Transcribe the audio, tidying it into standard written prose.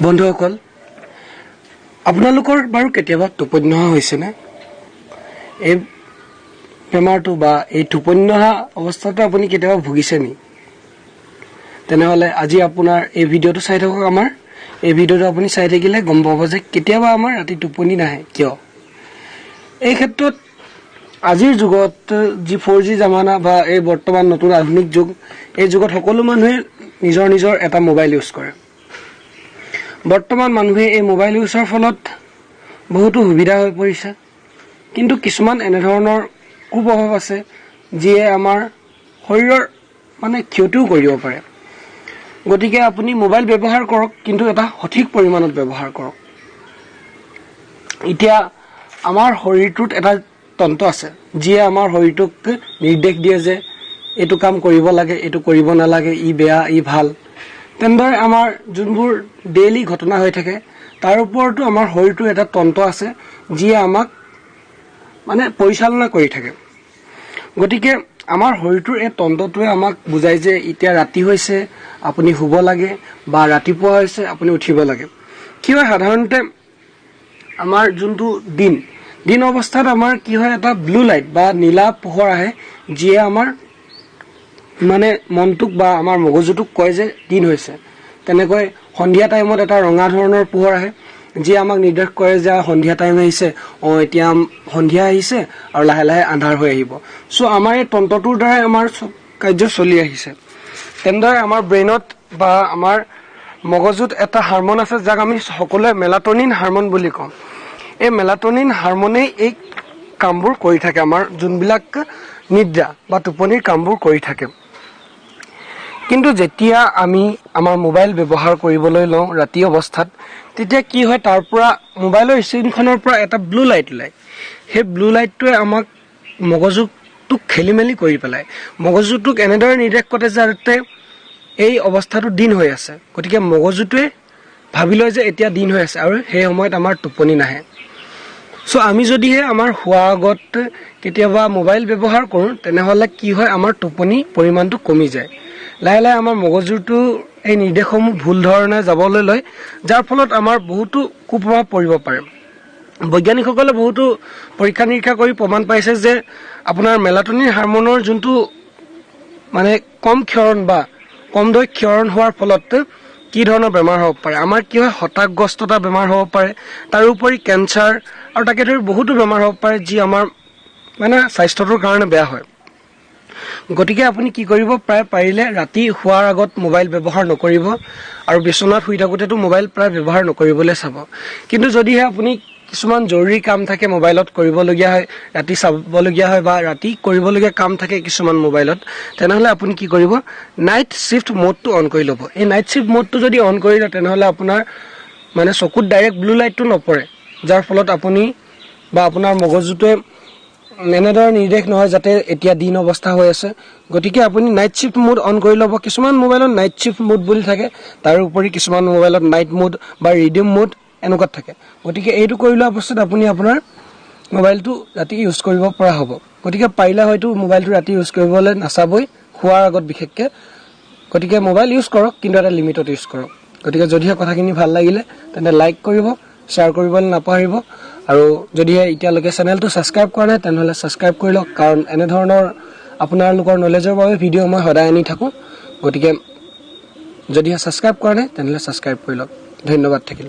বন্ধুসকল, আপোনালোকৰ বাৰু কেতিয়াবা টোপনি নহা হৈছেনে? এই বেমাৰটো বা এই টোপনি নহা অৱস্থাটো আপুনি কেতিয়াবা ভুগিছে নি? তেনেহ'লে আজি আপোনাৰ এই ভিডিঅ'টো চাই থাকক। আমাৰ এই ভিডিঅ'টো আপুনি চাই থাকিলে গম পাব যে কেতিয়াবা আমাৰ ৰাতি টোপনি নাহে কিয়। এই ক্ষেত্ৰত আজিৰ যুগত যি 4G জামানা বা এই বৰ্তমান নতুন আধুনিক যুগ, এই যুগত সকলো মানুহে নিজৰ নিজৰ এটা মোবাইল ইউজ কৰে। বৰ্তমান মানুহে এই মোবাইল ইউজৰ ফলত বহুতো সুবিধা হৈ পৰিছে, কিন্তু কিছুমান এনেধৰণৰ কুপ্ৰভাৱ আছে যিয়ে আমাৰ শৰীৰৰ মানে ক্ষতিও কৰিব পাৰে। গতিকে আপুনি মোবাইল ব্যৱহাৰ কৰক, কিন্তু এটা সঠিক পৰিমাণত ব্যৱহাৰ কৰক। এতিয়া আমাৰ শৰীৰটোত এটা তন্ত্ৰ আছে যিয়ে আমাৰ শৰীৰটোক নিৰ্দেশ দিয়ে যে এইটো কাম কৰিব লাগে, এইটো কৰিব নালাগে, ই বেয়া, ই ভাল। তেনেদৰে আমাৰ যোনবোৰ ডেইলি ঘটনা হৈ থাকে তাৰ ওপৰতো আমাৰ শৰীৰটোৰ এটা তন্ত্ৰ আছে যিয়ে আমাক মানে পৰিচালনা কৰি থাকে। গতিকে আমাৰ শৰীৰটোৰ এই তন্ত্ৰটোৱে আমাক বুজায় যে এতিয়া ৰাতি হৈছে, আপুনি শুব লাগে, বা ৰাতিপুৱা হৈছে, আপুনি উঠিব লাগে। কি হয়, সাধাৰণতে আমাৰ যোনটো দিন অৱস্থাত আমাৰ কি হয়, এটা ব্লু লাইট বা নীলা পোহৰ আহে যিয়ে আমাৰ মানে মনটোক বা আমাৰ মগজুটোক কয় যে দিন হৈছে। তেনেকৈ সন্ধিয়া টাইমত এটা ৰঙা ধৰণৰ পোহৰ আহে যিয়ে আমাক নিৰ্দেশ কৰে যে সন্ধিয়া টাইম আহিছে, এতিয়া সন্ধিয়া আহিছে আৰু লাহে লাহে আন্ধাৰ হৈ আহিব। চ' আমাৰ এই তন্ত্ৰটোৰ দ্বাৰাই আমাৰ চব কাৰ্য চলি আহিছে। তেনেদৰে আমাৰ ব্ৰেইনত বা আমাৰ মগজুত এটা হাৰমন আছে যাক আমি সকলোৱে মেলাটনিন হাৰমন বুলি কওঁ। এই মেলাটনিন হাৰমনেই এই কামবোৰ কৰি থাকে, আমাৰ যোনবিলাক নিদ্ৰা বা টোপনিৰ কামবোৰ কৰি থাকে। কিন্তু যেতিয়া আমি আমাৰ মোবাইল ব্যৱহাৰ কৰিবলৈ লওঁ ৰাতি অৱস্থাত, তেতিয়া কি হয়, তাৰ পৰা মোবাইলৰ স্ক্ৰীণখনৰ পৰা এটা ব্লু লাইট ওলায়। সেই ব্লু লাইটটোৱে আমাক মগজুটোক খেলি মেলি কৰি পেলায়। মগজুটোক এনেদৰে নিৰ্দেশ কৰে যাতে এই অৱস্থাটো দিন হৈ আছে। গতিকে মগজুটোৱে ভাবি লয় যে এতিয়া দিন হৈ আছে আৰু সেই সময়ত আমাৰ টোপনি নাহে। চ' আমি যদিহে আমাৰ শোৱাৰ আগত কেতিয়াবা মোবাইল ব্যৱহাৰ কৰোঁ, তেনেহ'লে কি হয়, আমাৰ টোপনি পৰিমাণটো কমি যায়। লাহে লাহে আমাৰ মগজুটো এই নিৰ্দেশসমূহ ভুল ধৰণে যাবলৈ লয়, যাৰ ফলত আমাৰ বহুতো কুপ্ৰভাৱ পৰিব পাৰে। বৈজ্ঞানিকসকলে বহুতো পৰীক্ষা নিৰীক্ষা কৰি প্ৰমাণ পাইছে যে আপোনাৰ মেলাটনিন হাৰমনৰ যোনটো মানে কম ক্ষৰণ বা কমদৈ ক্ষৰণ হোৱাৰ ফলত কি ধৰণৰ বেমাৰ হ'ব পাৰে। আমাৰ কি হয়, হতাশগ্ৰস্ততা বেমাৰ হ'ব পাৰে, তাৰোপৰি কেঞ্চাৰ আৰু তাকে ধৰি বহুতো বেমাৰ হ'ব পাৰে যি আমাৰ মানে স্বাস্থ্যটোৰ কাৰণে বেয়া হয়। গতিকে আপুনি কি কৰিব, প্ৰায় পাৰিলে ৰাতি শোৱাৰ আগত মোবাইল ব্যৱহাৰ নকৰিব আৰু বিচনাত শুই থাকোঁতেতো মোবাইল প্ৰায় ব্যৱহাৰ নকৰিবলৈ চাব। কিন্তু যদিহে আপুনি কিছুমান জৰুৰী কাম থাকে মোবাইলত কৰিবলগীয়া হয়, ৰাতি চাবলগীয়া হয় বা ৰাতি কৰিবলগীয়া কাম থাকে কিছুমান মোবাইলত, তেনেহ'লে আপুনি কি কৰিব, নাইট শ্বিফ্ট মোডটো অন কৰি ল'ব। এই নাইট শ্বিফ্ট মোডটো যদি অন কৰি লয়, তেনেহ'লে আপোনাৰ মানে চকুত ডাইৰেক্ট ব্লু লাইটটো নপৰে, যাৰ ফলত আপুনি বা আপোনাৰ মগজুটোৱে এনেদৰে নিৰ্দেশ নহয় যাতে এতিয়া দিন অৱস্থা হৈ আছে। গতিকে আপুনি নাইট শ্বিফ্ট মোড অন কৰি ল'ব। কিছুমান মোবাইলত নাইট শ্বিফ্ট মোড বুলি থাকে, তাৰোপৰি কিছুমান মোবাইলত নাইট মোড বা ৰিডিম মোড এনেকুৱাত থাকে। গতিকে এইটো কৰি লোৱাৰ পাছত আপুনি আপোনাৰ মোবাইলটো ৰাতি ইউজ কৰিব পৰা হ'ব। গতিকে পাৰিলে হয়তো মোবাইলটো ৰাতি ইউজ কৰিবলৈ নাচাবই শোৱাৰ আগত বিশেষকৈ। গতিকে মোবাইল ইউজ কৰক, কিন্তু এটা লিমিটত ইউজ কৰক। গতিকে যদিহে কথাখিনি ভাল লাগিলে তেন্তে লাইক কৰিব, শ্বেয়াৰ কৰিবলৈ নাপাহৰিব আৰু যদিহে এতিয়ালৈকে চেনেলটো ছাবস্ক্ৰাইব কৰা নাই তেনেহ'লে ছাবস্ক্ৰাইব কৰি লওক, কাৰণ এনেধৰণৰ আপোনালোকৰ নলেজৰ বাবে ভিডিঅ' মই সদায় আনি থাকোঁ। গতিকে যদিহে ছাবস্ক্ৰাইব কৰা নাই তেনেহ'লে ছাবস্ক্ৰাইব কৰি লওক। ধন্যবাদ থাকিল।